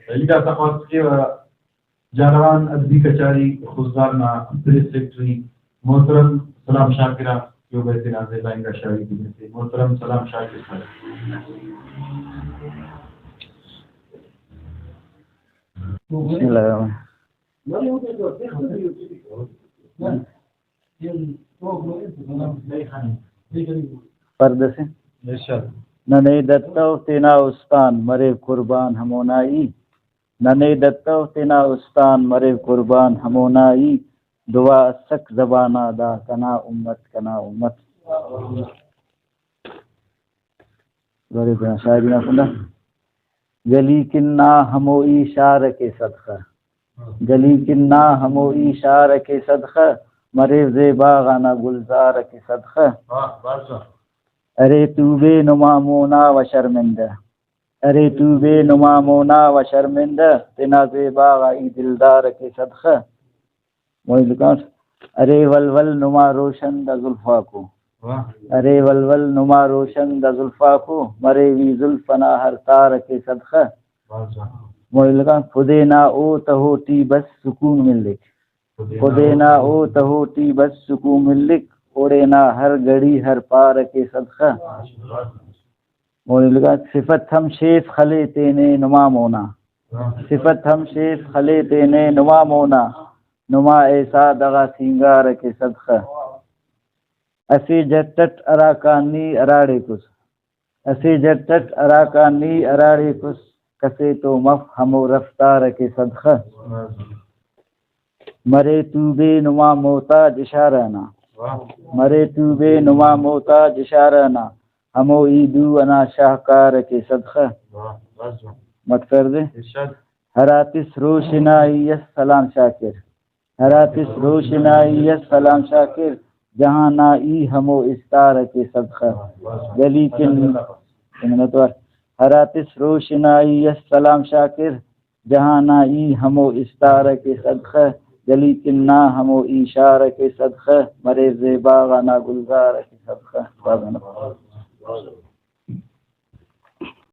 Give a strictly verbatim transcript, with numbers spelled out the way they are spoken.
پہلی داسہ خواست کیوہ جہلاوان ادبی کچاری خضدار نا پریس سیکرٹری محترم سلام شاکر آ کہ او بئے تینا زیبا انگا شاعری تے بنفے۔ محترم سلام شاکر صاحب۔ بسم اللہ الرحمن۔ فرد سے۔ ننے دتو تینا استان، مرے قربان ہمونا ای۔ ننے دتو تینا استان، مرے قربان ہمونا ای۔ دعا اسک زبانا دا، کنا امت، کنا امت۔ ولے تینا شاعری نا کنڈا۔ گلی کن نا ہمو ای شار کے صدقہ۔ گلی کن نا ہمو ای شار کے صدقہ، مرے زیبا غانا گلزار کے صدقہ۔ واہ، بھاز واہ۔ ارے تو بے نما مونا و شرمندہ، ارے تو بے نما مونا و شرمندہ، تینا زیبا غا ای دلدار کے صدقہ۔ معین لکھاس، ارے ولول نما روشن دا زلفاکو۔ واہ۔ ارے ولول نما روشن دا زلفاکو، مرے وی زلف انا ہر تار کے صدقہ۔ واہ، واہ۔ معین لکھاس، خدے نا او تہو ٹی بس سکون ملک۔ خدے نا خدے نا او تہو ٹی بس سکون ملک، اوڑے نا ہر گھڑی ہر پار کے صدقہ۔ واہ، واہ۔ معین لکھاس، صفت ہم شیف خلے تینے نما مونا۔ صفت ہم شیف خلے تینے نما مونا، نما ایسا دغا سینگار کے صدقہ۔ اسہ جٹ اٹ ہراکان نی ہراڑیکس، اسہ جٹ اٹ ہراکان نی ہراڑیکس، کسے تو مف ہمو رفتار کے صدقہ۔ مرے تو بے نما محتاج اشارہ نا، مرے تو بے نما محتاج اشارہ نا، ہمو ای دو انا شاہکار کے صدقہ۔ واہ، بھاز واہ۔ مٹ کر دے۔ ارشاد۔ ہراتس روشنائی اس سلام شاکر، ہراتس روشنائی اس سلام شاکر، جہان نا ای ہمو استار کے صدقہ۔ واہ، بھاز واہ۔ گلی کن، منت وار۔ ہراتس روشنائی اس سلام شاکر، جہان نا ای ہمو استار کے صدقہ، گلی کن نا ہمو ای شار کے صدقہ، مرے زیبا غانا گلزار کے صدقہ۔ بھاز منت۔